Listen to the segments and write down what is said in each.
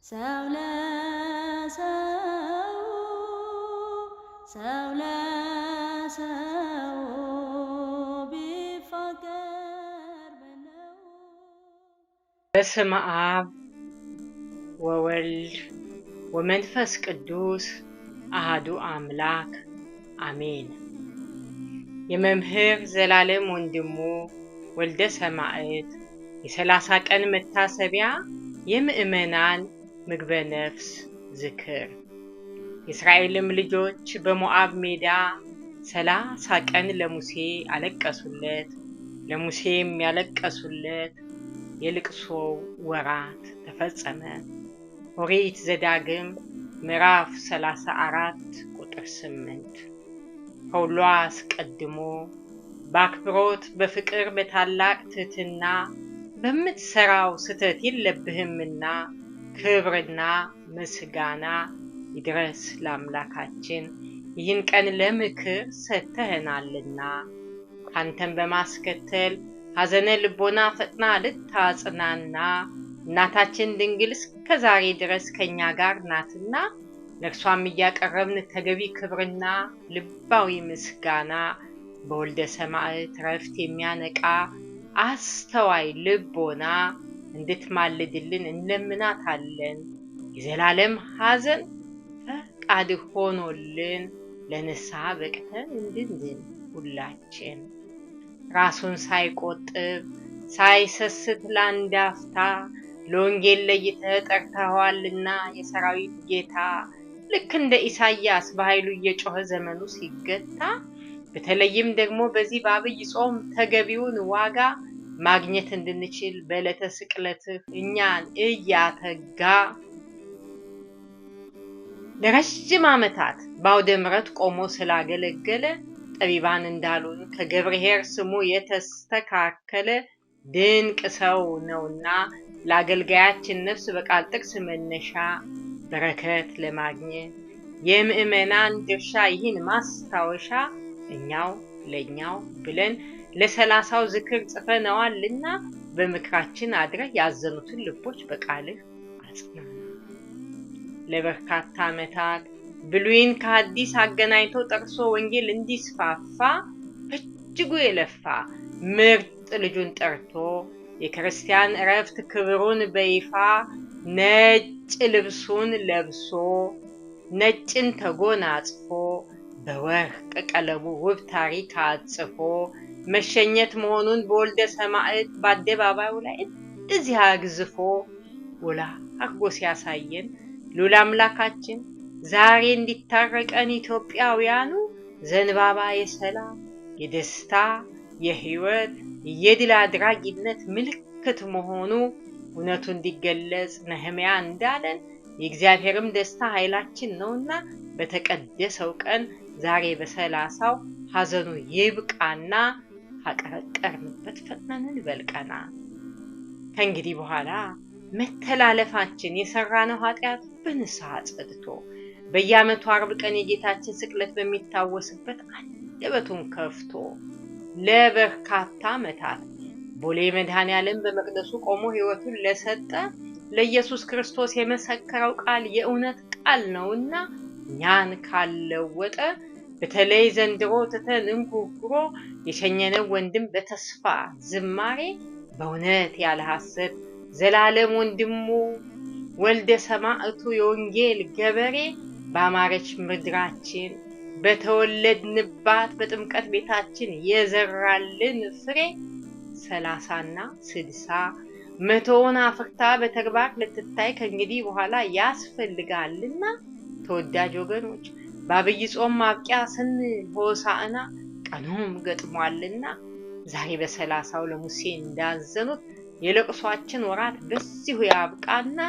ሰው ለሰው ሰው ለሰው ቢፋቀር ምነው። በስመ አብ ወወልድ ወመንፈስ ቅዱስ አሃዱ አምላክ አሜን። የመምህር ዘላለም ወንድሙ ወልደ ሰማዕት የ30 ቀን መታሰቢያ የምዕመናን ምግበ ነፍስ ዝክር። የእስራኤልም ልጆች በሞዓብ ሜዳ 30 ቀን ለሙሴ አለቀሱለት። ለሙሴም ያለቀሱለት የልቅሶው ወራት ተፈጸመ። ኦሪት ዘዳግም ምዕራፍ 34 ቁጥር 8። ከሁሉ አስቀድሞ በአክብሮት በፍቅር በታላቅ ትሕትና በምትሰራው ስህተት የለብህምና ክብርና ምስጋና ይድረስ ለአምላካችን፣ ይህን ቀን ለምክር ሰጥተኸናልና። ካንተን በማስከተል ሐዘነ ልቦና ፈጥና ልታጽናና እናታችን ድንግል እስከ ዛሬ ድረስ ከኛ ጋር ናትና ለእርሷም እያቀረብን ተገቢ ክብርና ልባዊ ምስጋና በወልደ ሰማዕት ረፍት የሚያነቃ አስተዋይ ልቦና እንድትማልድልን እንለምናታለን። የዘላለም ሐዘን ፈቃድ ሆኖልን ለንስሐ በቅተን እንድንድን ሁላችን ራሱን ሳይቆጥብ ሳይሰስት ለአንድ አፍታ ለወንጌል ለይተህ ጠርተኸዋልና የሰራዊት ጌታ ልክ እንደ ኢሳይያስ በኃይሉ እየጮኸ ዘመኑ ሲገታ በተለይም ደግሞ በዚህ በአብይ ጾም ተገቢውን ዋጋ ማግኘት እንድንችል በዕለተ ስቅለትህ እኛን እያተጋ ለረጅም ዓመታት በአውደ ምሕረት ቆሞ ስላገለገለ ጠቢባን እንዳሉን ከገብርኄር ስሙ የተስተካከለ ድንቅ ሰው ነውና ለአገልጋያችን ነፍስ በቃል ጥቅስ መነሻ በረከት ለማግኘት የምዕመናን ድርሻ ይህን ማስታወሻ እኛው ለኛው ብለን ለ30ው ዝክር ጽፈነዋልና በምክራችን አድረህ ያዘኑትን ልቦች በቃልህ አጽና። ለበርካታ ዓመታት ብሉይን ከሐዲስ አገናኝቶ ጠቅሶ ወንጌል እንዲስፋፋ በእጅጉ የለፋ ምርጥ ልጁን ጠርቶ የክርስቲያን እረፍት ክብሩን በይፋ ነጭ ልብሱን ለብሶ ነጭን ተጎናጽፎ በወርቅ ቀለሙ ውብ ታሪክ አጽፎ መሸኘት መሆኑን በወልደ ሰማዕት በአደባባዩ ላይ እንደዚህ አግዝፎ ጎላ አርጎ ሲያሳየን ልዑል አምላካችን ዛሬ እንዲታረቀን ኢትዮጵያውያኑ ዘንባባ የሰላም የደስታ የሕይወት የድል አድራጊነት ምልክት መሆኑ እውነቱ እንዲገለጽ ነህምያ እንዳለን የእግዚአብሔርም ደስታ ኃይላችን ነውና በተቀደሰው ቀን ዛሬ በ30ው ሐዘኑ ይብቃና ካቀረቀርንበት ፈጥነን እንበልቀና። ከእንግዲህ በኋላ መተላለፋችን የሰራነው ኃጢአት በንስሐ ጸድቶ በየዓመቱ ዓርብ ቀን የጌታችን ስቅለት በሚታወስበት አንደበቱን ከፍቶ ለበርካታ ዓመታት ቦሌ መድኃኔዓለም በመቅደሱ ቆሞ ሕይወቱን ለሰጠ ለኢየሱስ ክርስቶስ የመሰከረው ቃል የእውነት ቃል ነውና እኛን ካልለወጠ በተለይ ዘንድሮ ትተን እንጉርጉሮ የሸኘነው ወንድም በተስፋ ዝማሬ በእውነት ያለ ሐሰት ዘላለም ወንድሙ ወልደ ሰማዕቱ የወንጌል ገበሬ በአማረች ምድራችን በተወለድንባት በጥምቀት ቤታችን የዘራልን ፍሬ 30ና 60 100ውን አፍርታ በተግባር ልትታይ ከእንግዲህ በኋላ ያስፈልጋልና ተወዳጅ ወገኖች በአብይ ጾም ማብቂያ ስንል ሆሳዕና ቀኑም ገጥሟልና ዛሬ በ30ው ለሙሴ እንዳዘኑት የለቅሷችን ወራት በዚሁ ያብቃና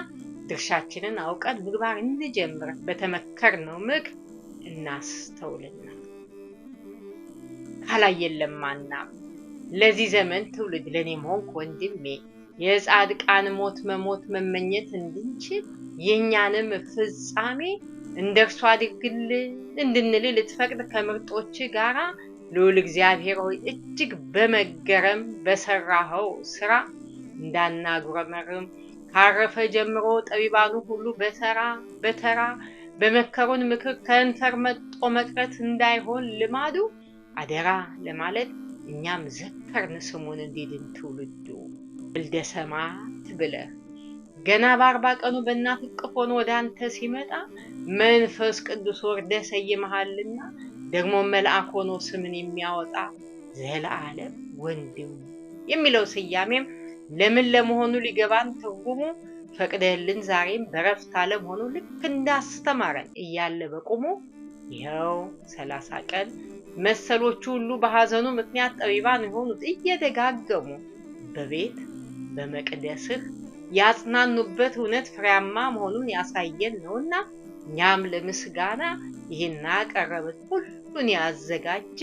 ድርሻችንን አውቀን ምግባር እንጀምር። በተመከርነው ምክር እናስተውልና ካላየን ለማናም ለዚህ ዘመን ትውልድ ለኔም ሆንክ ወንድሜ የጻድቃን ሞት መሞት መመኘት እንድንችል የኛንም ፍጻሜ እንደርሱ አድርግልን እንድንል ልትፈቅድ ከምርጦች ጋራ ልዑል እግዚአብሔር ሆይ እጅግ በመገረም በሰራኸው ስራ እንዳናጉረመርም ካረፈ ጀምሮ ጠቢባኑ ሁሉ በተራ በተራ በመከሩን ምክር ከንፈር መጦ መቅረት እንዳይሆን ልማዱ አደራ ለማለት እኛም ዘከርን ስሙን እንዲድን ትውልዱ። ወልደ ሰማዕት ብለህ ገና በ40 ቀኑ በእናቱ እቅፍ ሆኖ ወደ አንተ ሲመጣ መንፈስ ቅዱስ ወርደ ሰይመሃልና ደግሞ መልአክ ሆኖ ስምን የሚያወጣ ዘለዓለም ወንድሙ የሚለው ስያሜም ለምን ለመሆኑ ሊገባን ትርጉሙ ፈቅደህልን ዛሬም በረፍት ዓለም ሆኖ ልክ እንዳስተማረን እያለ በቁሙ ይኸው 30 ቀን መሰሎቹ ሁሉ በሐዘኑ ምክንያት ጠቢባን የሆኑት እየደጋገሙ በቤት በመቅደስህ ያጽናኑበት እውነት ፍሬያማ መሆኑን ያሳየን ነውና እኛም ለምስጋና ይህን አቀረብን። ሁሉን ያዘጋጀ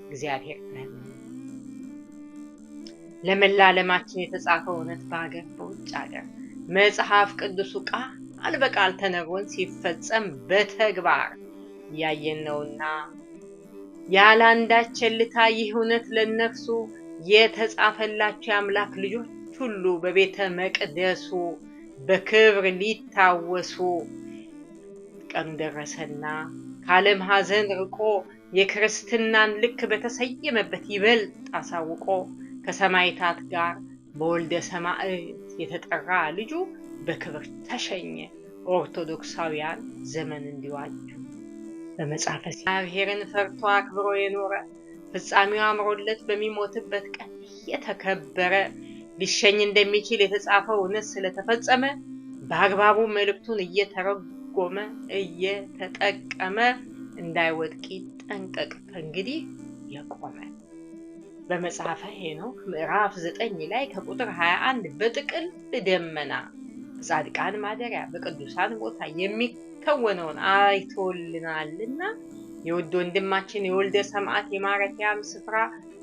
እግዚአብሔር ነው። ለመላ ዓለማችን የተጻፈው እውነት በሀገር በውጭ ሀገር መጽሐፍ ቅዱሱ ቃል በቃል ተነግሮን ሲፈጸም በተግባር እያየን ነውና ያለ አንዳች ቸልታ ይህ እውነት ለነፍሱ የተጻፈላቸው የአምላክ ልጆች ሁሉ በቤተ መቅደሱ በክብር ሊታወሱ ቀኑ ደረሰና ከዓለም ሐዘን ርቆ የክርስትናን ልክ በተሰየመበት ይበልጥ አሳውቆ ከሰማዕታት ጋር በወልደ ሰማዕት የተጠራ ልጁ በክብር ተሸኘ። ኦርቶዶክሳውያን ዘመን እንዲዋጁ በመጽሐፈ እግዚአብሔርን ፈርቶ አክብሮ የኖረ ፍጻሜው አምሮለት በሚሞትበት ቀን እየተከበረ ሊሸኝ እንደሚችል የተጻፈው እውነት ስለተፈጸመ በአግባቡ መልእክቱን እየተረጎመ እየተጠቀመ እንዳይወድቅ ይጠንቀቅ ከእንግዲህ የቆመ። በመጽሐፈ ሄኖክ ምዕራፍ 9 ላይ ከቁጥር 21 በጥቅል ደመና በጻድቃን ማደሪያ በቅዱሳን ቦታ የሚከወነውን አይቶልናልና የውድ ወንድማችን የወልደ ሰማዕት የማረፊያም ስፍራ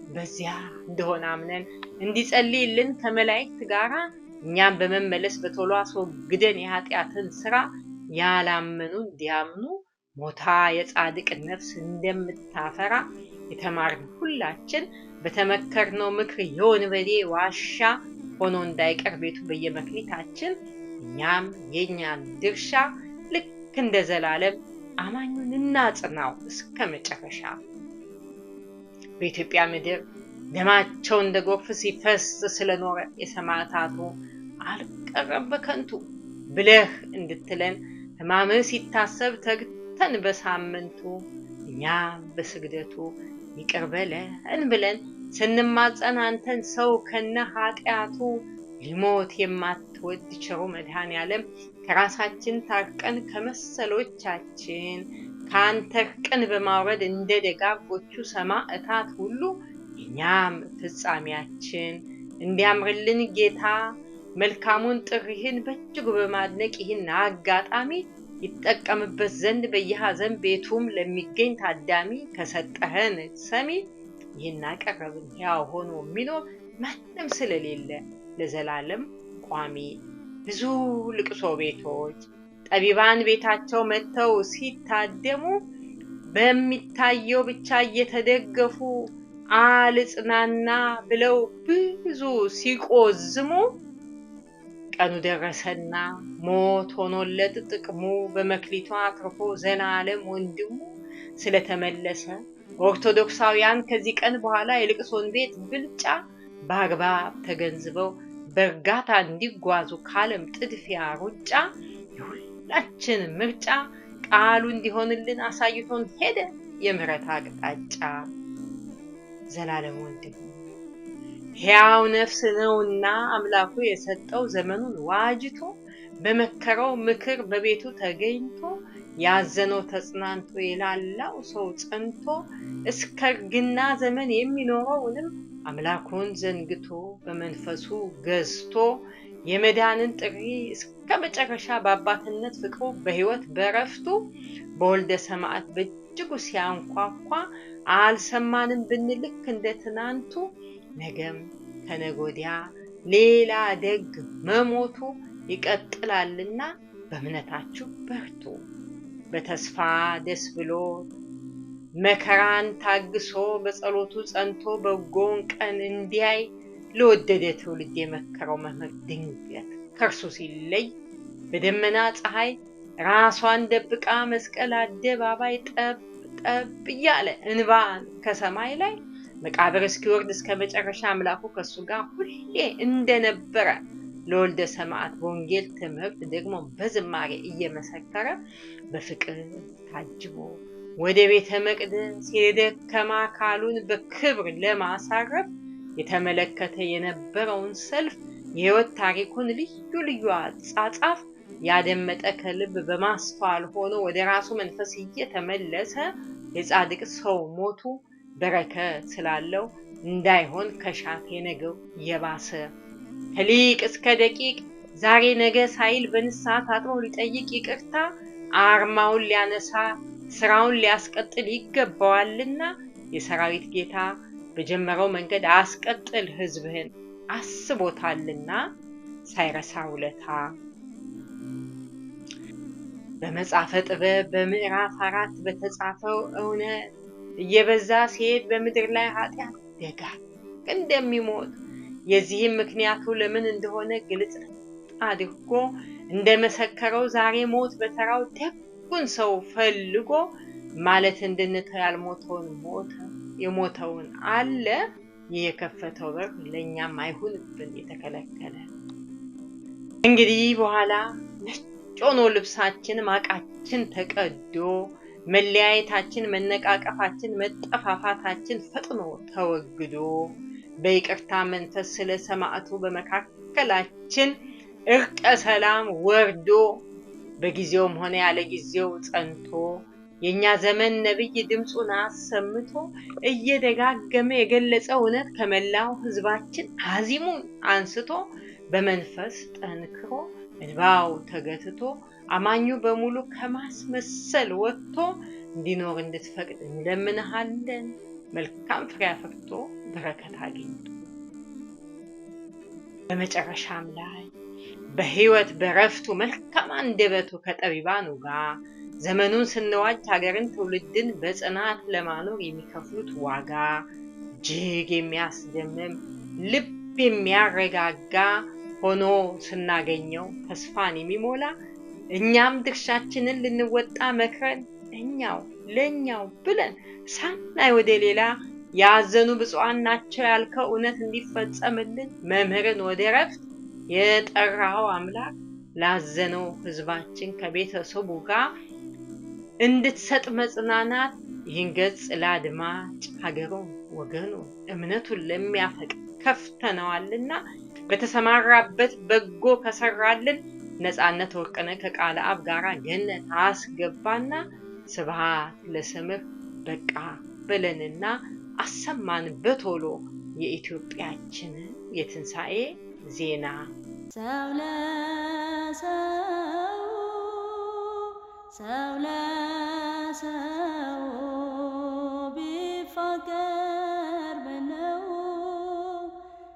በዚያ እንደሆነ አምነን እንዲጸልይልን ከመላእክት ጋራ እኛም በመመለስ በቶሎ አስወግደን የኃጢአትን ስራ ያላመኑ እንዲያምኑ ሞታ የጻድቅ ነፍስ እንደምታፈራ የተማርን ሁላችን በተመከርነው ምክር የወንበዴ ዋሻ ሆኖ እንዳይቀር ቤቱ በየመክሊታችን እኛም የኛን ድርሻ ልክ እንደ ዘላለም አማኙን እናጽናው እስከ መጨረሻ። በኢትዮጵያ ምድር ደማቸው እንደ ጎርፍ ሲፈስ ስለኖረ የሰማዕታቱ አልቀረም በከንቱ ብለህ እንድትለን ሕማምህ ሲታሰብ ተግተን በሳምንቱ እኛም በስግደቱ ይቅር በለን ብለን ስንማጸን አንተን ሰው ከነ ኃጢአቱ ሊሞት የማትወድ ቸሩ መድኃኔዓለም ከራሳችን ታርቀን ከመሰሎቻችን ከአንተ እርቅን በማውረድ እንደ ደጋጎቹ ሰማዕታት ሁሉ እኛም ፍጻሜያችን እንዲያምርልን ጌታ መልካሙን ጥሪህን በእጅጉ በማድነቅ ይህን አጋጣሚ ይጠቀምበት ዘንድ በየሐዘን ቤቱም ለሚገኝ ታዳሚ ከሰጠህን ሰሚ ይህን አቀረብን። ሕያው ሆኖ የሚኖር ማንም ስለሌለ ለዘላለም ቋሚ። ብዙ ልቅሶ ቤቶች ጠቢባን ቤታቸው መጥተው ሲታደሙ በሚታየው ብቻ እየተደገፉ አልጽናና ብለው ብዙ ሲቆዝሙ ቀኑ ደረሰና ሞት ሆኖለት ጥቅሙ በመክሊቱ አትርፎ ዘላለም ወንድሙ ስለተመለሰ ኦርቶዶክሳውያን ከዚህ ቀን በኋላ የልቅሶን ቤት ብልጫ በአግባብ ተገንዝበው በእርጋታ እንዲጓዙ ካለም ጥድፊያ ሩጫ የሁላችን ምርጫ ቃሉ እንዲሆንልን አሳይቶን ሄደ የምህረት አቅጣጫ። ዘላለም ወንድሙ ሕያው ነፍስ ነውና አምላኩ የሰጠው ዘመኑን ዋጅቶ በመከረው ምክር በቤቱ ተገኝቶ ያዘነው ተጽናንቶ የላላው ሰው ጸንቶ እስከ እርግና ዘመን የሚኖረውንም አምላኩን ዘንግቶ በመንፈሱ ገዝቶ የመዳንን ጥሪ እስከ መጨረሻ በአባትነት ፍቅሩ በሕይወት በረፍቱ በወልደ ሰማዕት በእጅጉ ሲያንኳኳ አልሰማንም ብንል ልክ እንደ ትናንቱ ነገም ከነገ ወዲያ ሌላ ደግ መሞቱ ይቀጥላልና በእምነታችሁ በርቱ። በተስፋ ደስ ብሎ መከራን ታግሶ በጸሎቱ ጸንቶ በጎውን ቀን እንዲያይ ለወደደ ትውልድ የመከረው መምህር ድንገት ከእርሱ ሲለይ በደመና ፀሐይ ራሷን ደብቃ መስቀል አደባባይ ጠብ ጠብ እያለ እንባ ከሰማይ ላይ መቃብር እስኪወርድ እስከ መጨረሻ አምላኩ ከእሱ ጋር ሁሌ እንደነበረ ለወልደ ሰማዕት በወንጌል ትምህርት ደግሞ በዝማሬ እየመሰከረ በፍቅር ታጅቦ ወደ ቤተ መቅደስ የደከመ አካሉን በክብር ለማሳረፍ የተመለከተ የነበረውን ሰልፍ የሕይወት ታሪኩን ልዩ ልዩ አጻጻፍ ያደመጠ ከልብ በማስተዋል ሆኖ ወደ ራሱ መንፈስ እየተመለሰ የጻድቅ ሰው ሞቱ በረከት ስላለው እንዳይሆን ከሻት የነገው የባሰ ከሊቅ እስከ ደቂቅ ዛሬ ነገ ሳይል በንስሐ ታጥቦ ሊጠይቅ ይቅርታ አርማውን ሊያነሳ ስራውን ሊያስቀጥል ይገባዋልና የሰራዊት ጌታ በጀመረው መንገድ አስቀጥል ሕዝብህን አስቦታልና ሳይረሳ ውለታ። በመጽሐፈ ጥበብ በምዕራፍ 4 በተጻፈው እውነት እየበዛ ሲሄድ በምድር ላይ ኃጢአት ደጋግ እንደሚሞት የዚህም ምክንያቱ ለምን እንደሆነ ግልጽ አድርጎ እንደመሰከረው ዛሬ ሞት በተራው ደጉን ሰው ፈልጎ ማለት እንድንተው ያልሞተውን ሞተ የሞተውን አለ። የከፈተው በር ለእኛም አይሁንብን የተከለከለ። እንግዲህ በኋላ ነጭ ሆኖ ልብሳችን ማቃችን ተቀዶ መለያየታችን፣ መነቃቀፋችን፣ መጠፋፋታችን ፈጥኖ ተወግዶ በይቅርታ መንፈስ ስለ ሰማዕቱ በመካከላችን እርቀ ሰላም ወርዶ በጊዜውም ሆነ ያለ ጊዜው ጸንቶ የኛ ዘመን ነብይ ድምፁን አሰምቶ እየደጋገመ የገለጸው እውነት ከመላው ሕዝባችን አዚሙን አንስቶ በመንፈስ ጠንክሮ እንባው ተገትቶ አማኙ በሙሉ ከማስመሰል ወጥቶ እንዲኖር እንድትፈቅድ እንለምንሃለን። መልካም ፍሬ አፍርቶ በረከት አግኝቶ በመጨረሻም ላይ በሕይወት በረፍቱ መልካም አንደበቱ ከጠቢባኑ ጋር ዘመኑን ስንዋጅ ሀገርን ትውልድን በጽናት ለማኖር የሚከፍሉት ዋጋ እጅግ የሚያስደምም ልብ የሚያረጋጋ ሆኖ ስናገኘው ተስፋን የሚሞላ እኛም ድርሻችንን ልንወጣ መክረን እኛው ለኛው ብለን ሳናይ ወደ ሌላ ያዘኑ ብፁዓን ናቸው ያልከው እውነት እንዲፈጸምልን መምህርን ወደ ረፍት የጠራው አምላክ ላዘነው ሕዝባችን ከቤተሰቡ ጋር እንድትሰጥ መጽናናት ይህን ገጽ ለአድማጭ ሀገሩን ወገኑን እምነቱን ለሚያፈቅር ከፍተነዋልና በተሰማራበት በጎ ከሰራልን ነፃነት ወርቅነህ ከቃለ አብ ጋራ ገነት አስገባና ስብሐት ለስምህ በቃ በለንና አሰማን በቶሎ የኢትዮጵያችንን የትንሣኤ ዜና። ሰው ለሰው ሰው